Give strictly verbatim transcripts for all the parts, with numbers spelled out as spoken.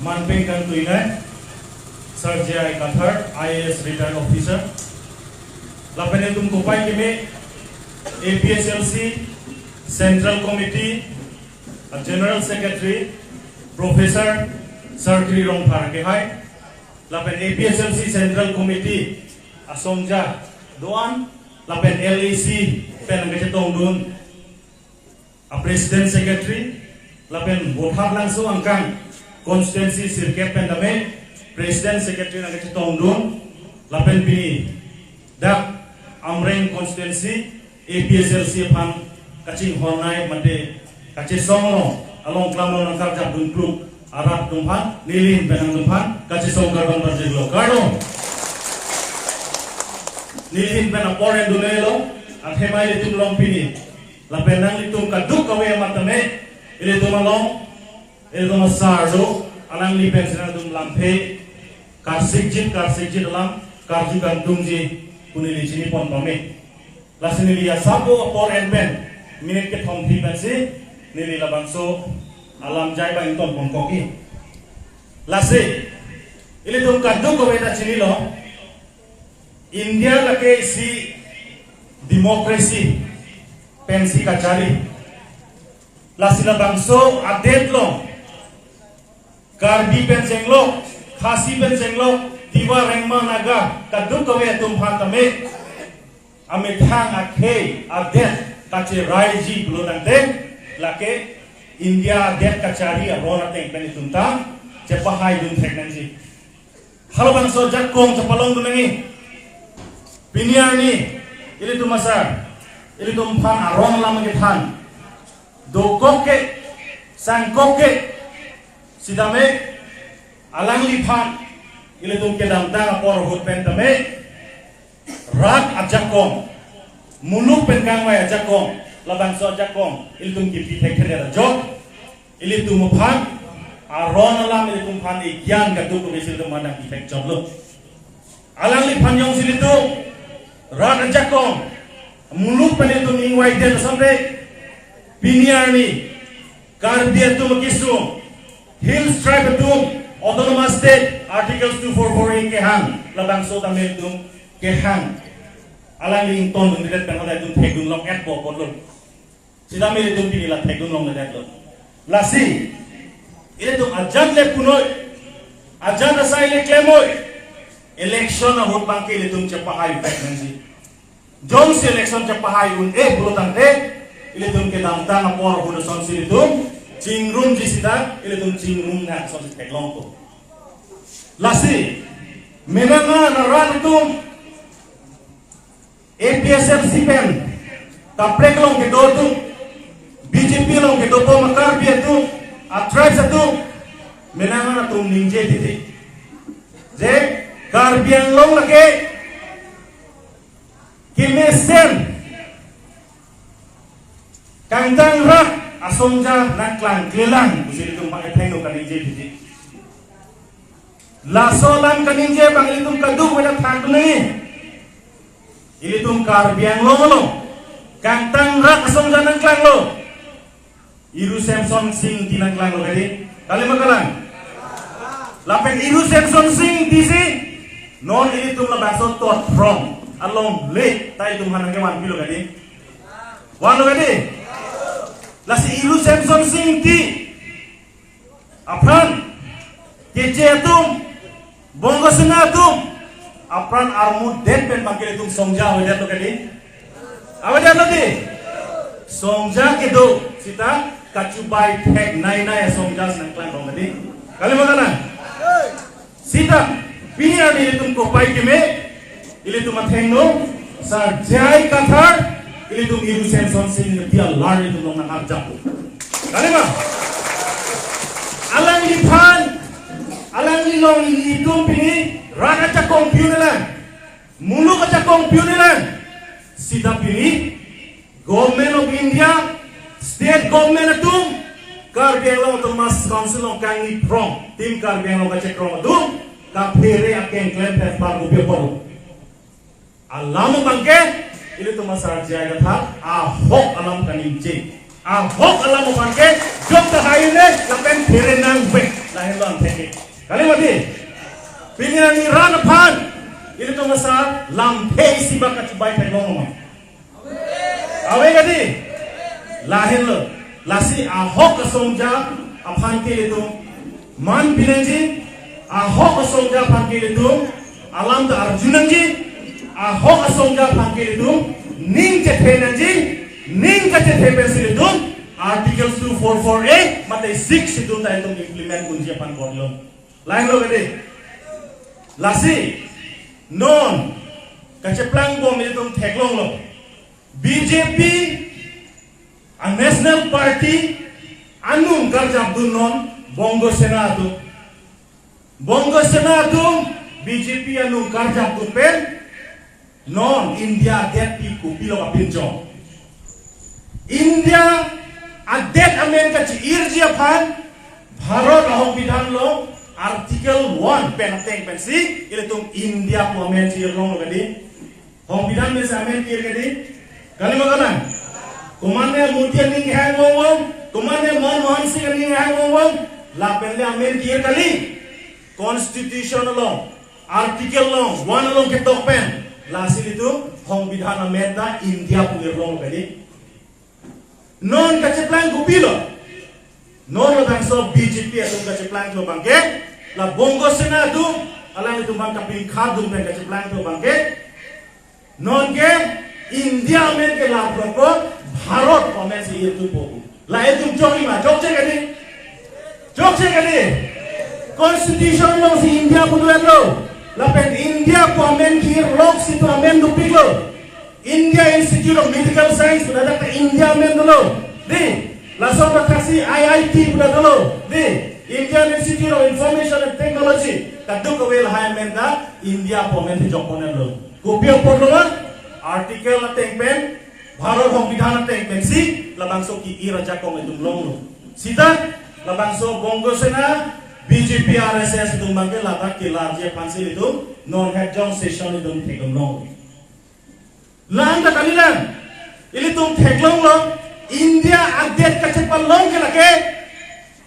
Manpeng kangtuinai, Sir J I Kathar, I A S retired officer. Lapen itum kopai keme, A P H L C Central Committee, a General Secretary, Professor Sir Tri Rongphar kehai. Lapen A P H L C Central Committee asongja do-an, lapen L A C pen nangkachetongdun a President Secretary, lapen Vothatlangso angkang constituency sirkep pen tame President Secretary nangkachetongdun, lapen pini dak Amreng constituency A P H L C aphan kachinghonnei mate kachesong along, along klam along nangkarjapdun pluk arat atum aphan, neli ahin pen nangtumphan kachesong kardom pajirlo. Kardom. Neli ahin pen apor endunelo, athema ilitum along pini. Lapen nanglitum kadokave amat tame, ilitum along, ilitum asar do, alangli pensi nangtum lamthe, karsikjit, karsikjit alam, karju kangtungji, pu neli chinipon pame. Lasi neli asap apor en pen, minute kethom phi pensi, neli labangso alam jai abang ingtonpon kok-i. Lasi, ilitum kadokave ta chinilo, India lake isi democracy pensi kachari. Lasi labangso adet along, Karbi pen chenglok, Khasi pen chenglok, Tiwa, Rengma, Naga, kadokave atum aphan tame amethang akhei adet kacheraiji pulo tangte, lake India adet kachari aron ateng pen itum ta chepahaidun thek nangji. Halabangso ajakong chepalongdun nangji. Pini arni, ilitum asar, ilitum aphan aron alam kethan dokok ke, sangkok ke, sitame alangliphan ilitum kedamtang apor ahut pen tame rat ajakong, muluk pen kangvai ajakong, labangso ajakong ilitum kipi thekthedet ajok, ilitum aphan aron alam, ilitum aphan egyan kadokave si ilitum aphan nangpi thekchotlo. Alangliphan jongsi ilitum rat ajakong, muluk pen ilitum ingvaidet asonte, pini arni Karbi atum akesung, Hills Tribe atum, Autonomous State, Article two four four A kehang, labangso tame ilitum kehang. Alangli ingtondundedet pen hadak ilitum thekdunlong-etpo apotlo. Sitame ilitum pini la thekdunlongledetlo. Lasi, ilitum ajat le pun noi, ajat asai le klem noi, election ahut abangke ilitum chepahai vek nangji. Jongsi election chepahai un-e pulo tangte, ilitum kedamtang apor ahut asonsi ilitum chingrumji sita, ilitum chingrumnang asonsi theklongpo. Lasi, menang an arat atum, A P H L C pen kaprek along kedo atum, B J P along kedo pom a Karbi atum, a tribes atum, menang an atum ningje titi. Je Karbi Anglong lake kemesen kangtangrak asongja nangklangklelang, pusi ilitum bang ethengno kaningje titi. Laso alam kaningje abang ilitum kadokave ta thakdun nangji. Ilitum Karbi Anglong along kangtangrak asongja nangklanglo. Iru Semson Sing Ingti nangklanglo kadi. Kali ma kalang? Lapen Iru Semson Sing Ingti si non ilitum labangso Tot Phrong alongle ta itum aphan nangkevanpilo kadi. Vanlo kadi. Lasi Iru Semson Sing Ingti apran, Keche atum, Bongo Sena atum apran armudet pen abangke ilitum songja avedetlo kadi. Avedetlo di. Songja kedo sita kachubai thekneinei asongja si nangklangrong kadi. Kali ma kalang? Sita, pini arni ilitum kopai keme, ilitum athengno, Sir J I Kathar, ilitum Iru Semson Sing Ingti alar ilitum along nangarjap. Kali ma? Alangliphan, alangli along ilitum pini rat ajakong pi-un-elang, muluk ajakong pi-un-elang. Sita pini Government of India, state government atum, Karbi Anglong Autonomous Council along kangni phrong, Team Karbi Anglong kachekrong atum kaphere akeng klem pher par kopi apor. Alam abangke, ilitum a Sir J I Kathar ahok alam kaningje. Ahok alam abangke jok tahai ne lapen phere nangvek. Lahai Lamthe ke. Kali mati. Pini arni rat aphan ilitum asar lamthe isi bak kachibai theklong ma? Ave kali. Lahenlo. Lasi ahok asongja aphan ke ilitum man pinangji. Ahok asongja aphan ke ilitum alam ta arju nangji. Ahok asongja aphan ke ilitum ning chethe nangji. Ning kachethe pensi ilitum Article two four four A mate Sixth Schedule ta ilitum implement unji aphan korlo. Lahenlo kali. Lasi non kacheplang bom ilitum theklonglo. B J P a National Party anung karjapdun non Bongo Sena atum. Bongo Sena atum B J P anung karjapdun pen non India adet pi kopilo kapinchong. India adet amen kachi-irji aphan Bharat ahongbidhan along Article one pen ateng pensi ilitum India pu amen chi-irlonglo kali. Ahongbidhan pensi amen ki-ir kali. Kali ma kalang? Komatne Modi aning hang wong wong, komatne Manmohan Singh aning hang wong wong, lapen le amen ki-ir kali. Constitution along, Article along, one along ketok pen, lasi ilitum ahongbidhan amen ta India pu irlong kali. Non kacheplang kopilo. Non labangso B J P atum kacheplangthu abangke, la Bongo Sena atum alanglitum aphan kapingkha dun pen kacheplangthu abangke, non ke India amen ke lapu ko Bharat pu amen si irthupo. La itum chokji ma, chokche kali? Chokche kali? Constitution alongsi India pu dolo. Lapen India pu amen ki-irlok si itum amen dopiklo. India Institute of Medical Science pu ladak ta India amen dolo. Dei, laso athak si I I T pu ladak dolo. Dei, Indian Institute of Information and Technology. Kadokave lahai amen ta India pu amen si jokponlo. Kopi aporlo ma? Article ateng pen, Bharat ahongbidhan ateng pensi labangso ki-ir ajakong itum longlo. Sita labangso Bongo Sena, B J P, R S S itum abangke ladak kelarji aphansi ilitum non het jong session itum theklonglo. La-an ta kalilang, ilitum theklonglo, India adet kachepalong ke lake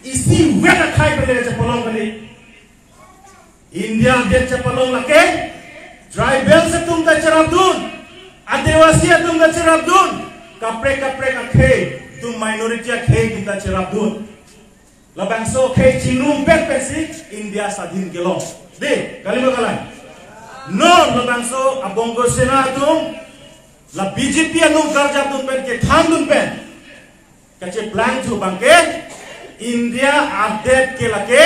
isivet akhei pen le kachepalong kali. India adet chepalong lake tribals atum ta cherapdun, Adivasi atum ta cherapdun, kaprek kaprek akhei atum, minority akhei atum ta cherapdun. Labangso akhei chingrumpet pensi India swadhin kelong. Dei, kali ma kalang? Non labangso a Bongo Sena atum, la B J P anung karjapdun pen, kethandun pen kacheplangthu abangke, India adet ke lake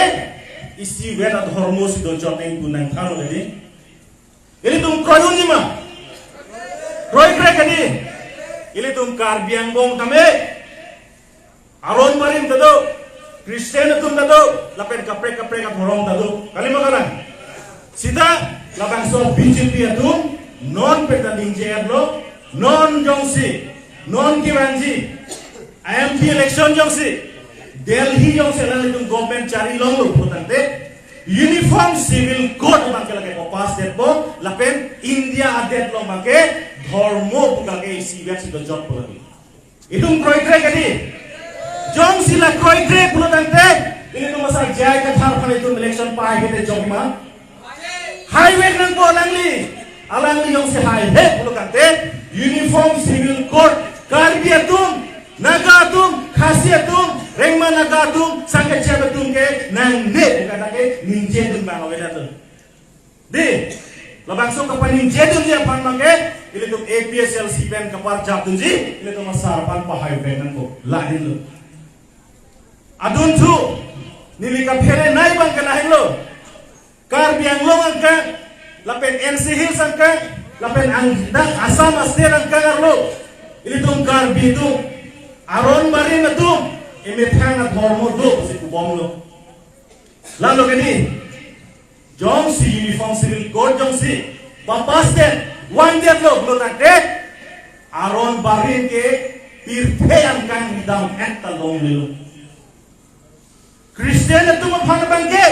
isivet adhormo si dochot nang pu nangthanlo kali. Ilitum kroidunji ma? Kroikre kali. Ilitum Karbi Anglong tame Aron Barim ta do, Christian atum ta do, lapen kaprek kaprek adhorom ta do. Kali ma kalang? Sita labangso B J P atum non pen ta ningje-etlo, non jongsi, non kevangji M P election jongsi, Delhi jongsi alanglitum government charilonglo putangte, Uniform Civil Code abangke lake papass detpo, lapen India adet along abangke dhormo pu lake isivet si dochotpo lake. Itum kroikre kali? Jongsi la kroikre pulotangte, ilitum asar J I Kathar aphan itum election pahai kete jokma? Haivek nangpo alangli. Alangli jongsi haihe pulotangte, Uniform Civil Code, Karbi atum, Naga atum, Khasi atum, Rengma Naga atum, Sangkechet atum ke nangne pu kata ke ningjedun abang avedet. Dei, labangso kapaningjedunji aphan abangke, ilitum A P H L C pen kaparjapdunji, ilitum asar aphan pahai pen nangpo, lahenlo. Adunthu, neli kaphere nei abangke lahenlo. Karbi Anglong angkang, lapen N C Hills angkang, lapen ang dak Assam a-state angkang arlo, ilitum Karbi atum, Aron Barim atum, emethang adhormo do pusi kubomlo. Lalo kali, jongsi Uniform Civil Code jongsi papass det, vangdetlo pulotangte, Aron Barim ke pirthe angkang ridam-et ta longlelo. Christian atum aphan abangke,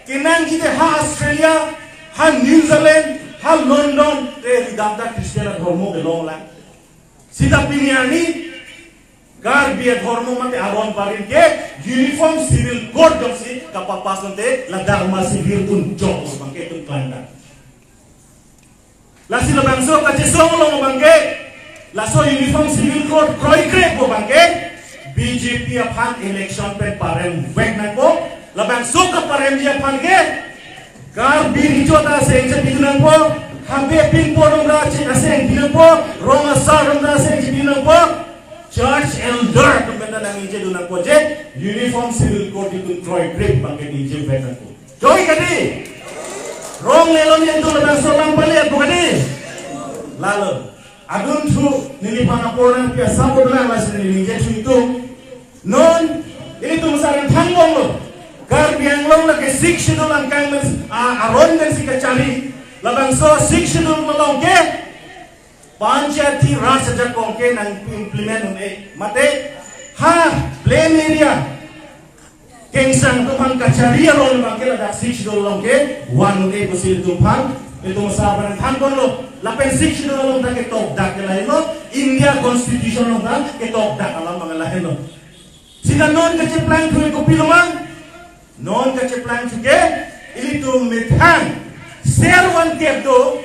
kenangji te ha Australia, ha New Zealand, ha London te ridam ta Christian adhormo kelonglang. Sita pini arni, Karbi adhormo mate aron barim ke Uniform Civil Code jongsi kapapass lote ladak ma civil atum jok abang ke itum klangdam. Lasi labangso kachesong along abang ke, laso Uniform Civil Code kroikre pu abang ke, B J P aphan election pen paremvek nangpo, labangso kaparemji aphan ke, Karbi Recho ta aseng chepidun nangpo, Habe Pinpo rong ta aseng pidun nangpo, rong asar rong ta aseng chepidun nangpo, church elder atum pen ta nangchedu nangpo je, Uniform Civil Code itum kroikre abang ke ningjevek nangpo. Joi kadi? Rong lelo ni itum labangso alam pale pu kadi? Lalo. Adunthu neliphan apor nangpi asap bolang lasi neli ningje thu itum. Non, ilitum sarang thangbomlo. Karbi Anglong lake Sixth Schedule angkang mes, a, aron pensi kachari. Labangso Sixth Schedule along ke Panchayati Raj ajakong ke nang implement un-e. Mate, ha, plain area Kengsang atum aphan kachari aron abang ke ladak Sixth Schedule along ke van un-e pusi itum aphan, itum asar aphan thangbomlo. Lapen Sixth Schedule along ta ketokdak ke lahenlo, India Constitution along ta ketokdak alam abang lahenlo. Sita non kacheplang thu kopilo ma? Non kacheplang thu ke, ilitum methang ser van kep do,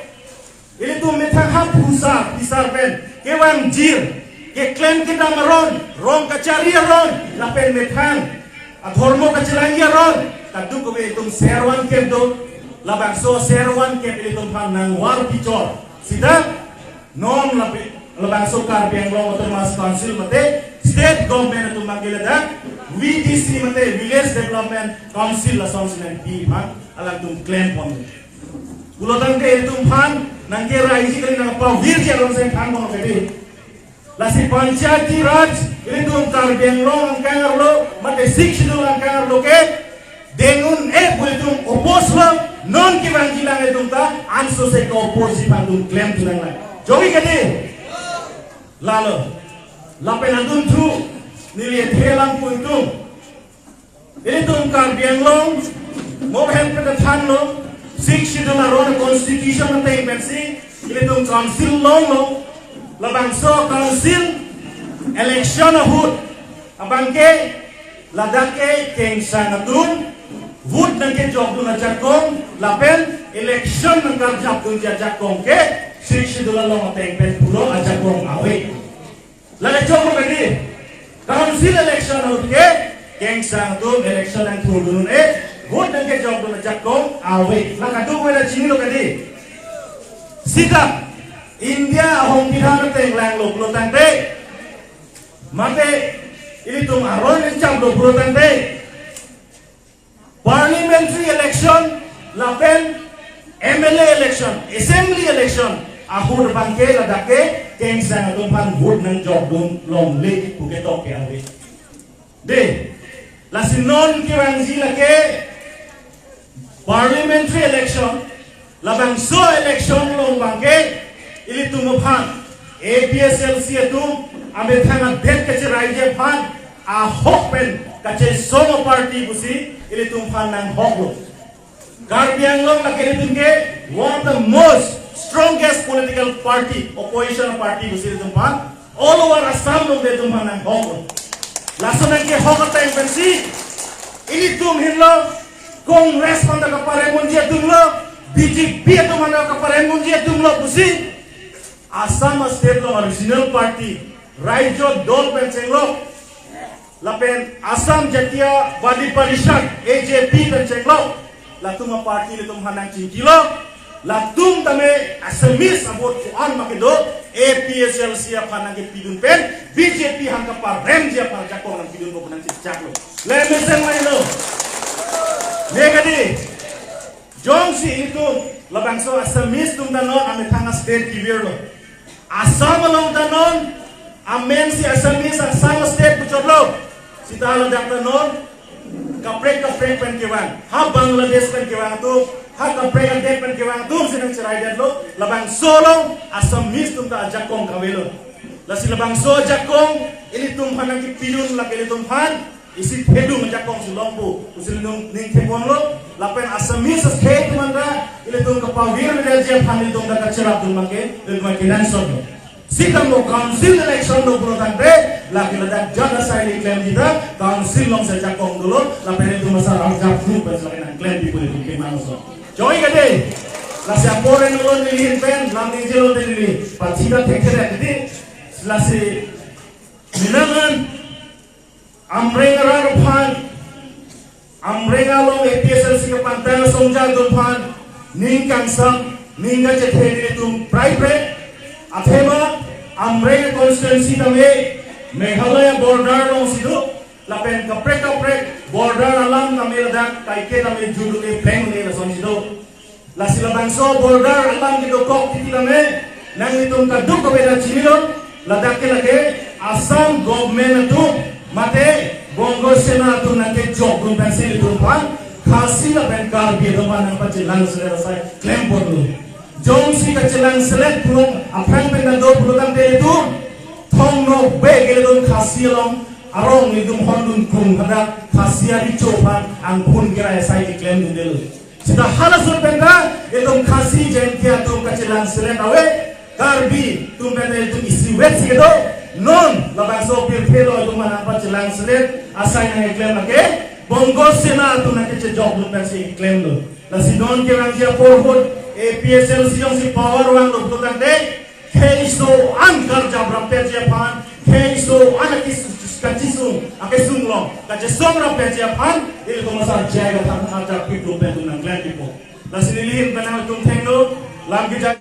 ilitum methang ha phusar phisar pen kevangjir, keklem kedam aron, rong kachari aron, lapen methang adhormo kachelangji aron, kadokave itum ser van kep do, labangso ser van kep ilitum aphan nangvar pichor. Sita non lapi, labangso Karbi Anglong Autonomous Council mate state government atum abang ke ladak V D C mate Village Development Council lasonsi nangpi aphan alangtum klempon. Pulotangte itum aphan nangkeraiji kali, nangpavirji aron si thangbom kadi. Lasi Panchayati Raj ilitum Karbi Anglong angkang arlo mate Sixth Schedule angkang arlo ke deng un-e pu itum oppose lo, non kevangji lang itum ta ansose ka-oppose aphan itum klemthu nanglang. Joi kadi? Lalo. Lapen adunthu neli ethe lang pu itum. Ilitum Karbi Anglong mo hem pen thanlo, Sixth Schedule aron, constitution ateng pensi ilitum council longlo. Labangso council election ahut abang ke ladak ke Kengsang atum vote nangkejokdun ajakong lapen election nangkarjapdunji ajakong ke Sixth Schedule along ateng pen pulo ajakong ave. Lale choklo kadi, council election ahut ke Kengsang atum election nangthurdun un-e, vote nangkejokdun ajakong ave. La kadokave ta chinilo kadi. Sita India ahongbidhan ateng langlo pulotangte, mate ilitum aron nangchaplo pulotangte, parliamentary election lapen M L A election, assembly election ahut abang ke ladak ke Kengsang atum aphan vote nangjokdun longle pu ketok ke ave. De, lasi non kevangji lake parliamentary election, labangso election along abang ke ilitum aphan A P H L C atum amethang adet kacheraiji aphan ahok pen kachesong aparty pusi ilitum aphan nanghoklo. Karbi Anglong lake ilitum ke one of the most strongest political party, opposition party pusi ilitum aphan all over Assam along ilitum aphan nanghoklo. Laso nangkehok ateng pensi ilitum henlo Congress aphan ta kaparem unji atumlo, B J P atum aphan ta kaparem unji atumlo pusi Assam state along regional party, Raijo Dol pen chenglok, lapen Assam Jatiya Wadi Parishad, A J P pen chenglok, latum aparty ilitum aphan nangchingkilo. Latum tame Assamese a-vote ko-an ma kedo, A P H L C aphan nangkepidun pen B J P aphan kaparemji aphan ajakong nangpidunpo pu nangchechaklo. Le mesen mai lo. Le kadi. Jongsi itum labangso Assamese atum ta non amethang a-state kevirlo, Assam along ta non amen si Assamese Assam state puchotlo. Sita ladak ta non kaprek kaprek pen kevang, ha Bangladesh pen kevang atum, ha kaprek adet pen kevang atum si nangcheraidetlo. Labangso along Assamese atum ta ajakong kavelo. Lasi labangso ajakong ilitum aphan nangkepidun lake ilitum aphan isi thedung ajakong si longpo pusi ilitum ningtheponlo. Lapen Assamese akhei atum anta ilitum kapavirvedetji aphan ilitum ta kacherapdun abang ke ilitum kenangsotlo. Sitame council election lo pulotangte Lake ladak jat asai neli klemji ta, council along si ajakong dolo, lapen itum asar arjap group pen lake nangklemji pu itum kemang so. Joy ka dei. Lasi apor nanglo neli hin pen, lam ningje lo neli. Pathi ta thekthe ra kiti. Lasi minangan Amreng arat aphan, Amreng along A P H L C kepangtang asongja atum aphan ning kangsam, ning kachethe nelitum prai prai. Athema Amreng constituency tame Meghalaya border alongsi do, lapen kaprek kaprek border alam tame ladak kaike tame julu ke pleng ne lasonsi do. Lasi labangso border alam kedokok titi tame, nanglitum kadokave ta chinilo, ladak ke lake Assam government atum mate Bongo Sena atum nangkejokdun pensi ilitum aphan Khasi lapen Karbi atum aphan nangpachelang selet asai klem ponlo. Jongsi kachelang selet pulo aphrang pen nangdo pulo tangte ilitum thong nok be ke ilitum Khasi along arong ilitum hondun kung hadak Khasi arecho aphan angphun kerai asai keklemdundelo. Seta halaso pen ta ilitum Khasi Jaintia atum kachelang selet ave, Karbi atum pen ilitum isivet si kedo. Non labangso pirthe lo ilitum aphan nangpachelang selet asai nangkeklem lake Bongo Sena atum nangkechejokdun pensi klemlo. Lasi non kevangji apor ahut A P H L C jongsi power vanglo pulo tangte, khei so-an karjap rapetji aphan, khei so-an akis-, kachisung, akesung along kachesong rapetji aphan ilitum asar jai kathak arjap piplo pen itum nangklempipo. Lasi neli hin pen nangtum thengno, lam kejai